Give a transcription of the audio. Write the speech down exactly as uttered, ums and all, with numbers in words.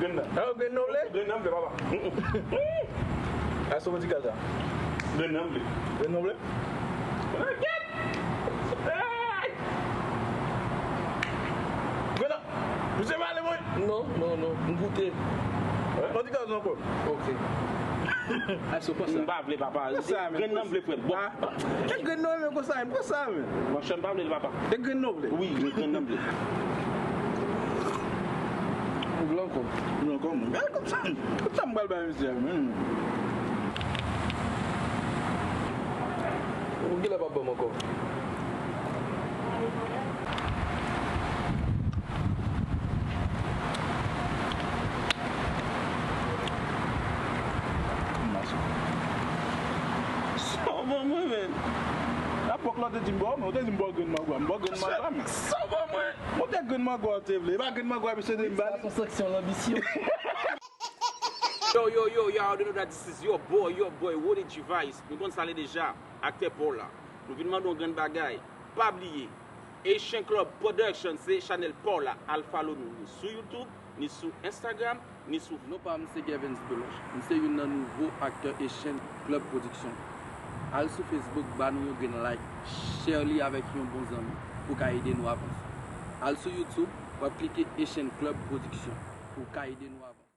Grenn nan. Ah, grenn nan w vle? Grenn nan m vle, papa. A, se w di gaz la. Grenn nan m vle. Grenn nan w vle? Kèt! Grenn nan! Misye pale mwen! Non, non, non. M goute. An di gaz ankò. Ok. A, se w panse. M pa vle, papa. Grenn nan m vle, frè. Bon. Kèt grenn nan w vle konsa, m konsa, men. Monchè, m pa vle l, papa. E grenn nan w vle? Wi, grenn nan m vle. Ou vle ankò? Ou vle ankò, mwen? Gade kòb sa, kòb sa m pral bay misye a, men. Ou genlè p ap ban m ankò. Sa w ban mwen, men. Lapòk la w te di m ba w, men w te di m ba w grenn magwa. M ba w grenn magwa, men. Sa w ban mwen? Ou te grenn magwa w te vle. E pa grenn magwa misye te di m ba li. Sa se yon sanksyon lanbisyon. Yo, yo, yo, y'all already know that this is your boy, your boy, Woody G Vice. Nou konn sa l ye deja, aktè Paul la. Nou vin mande yon grenn bagay. Pa bliye, Haitian Club Production se chanèl pa w la. Al follow nou ni sou YouTube, ni sou Instagram, ni sou... Non pa m se Gevens Beloche. M se youn nan nouvo aktè Haitian Club Production. Al sou Facebook, ba nou yon grenn like, share li avèk yon bon zanmi pou ka ede nou avanse. Al sou YouTube, w ap klike Haitian Club Production pou ka ede nou avanse.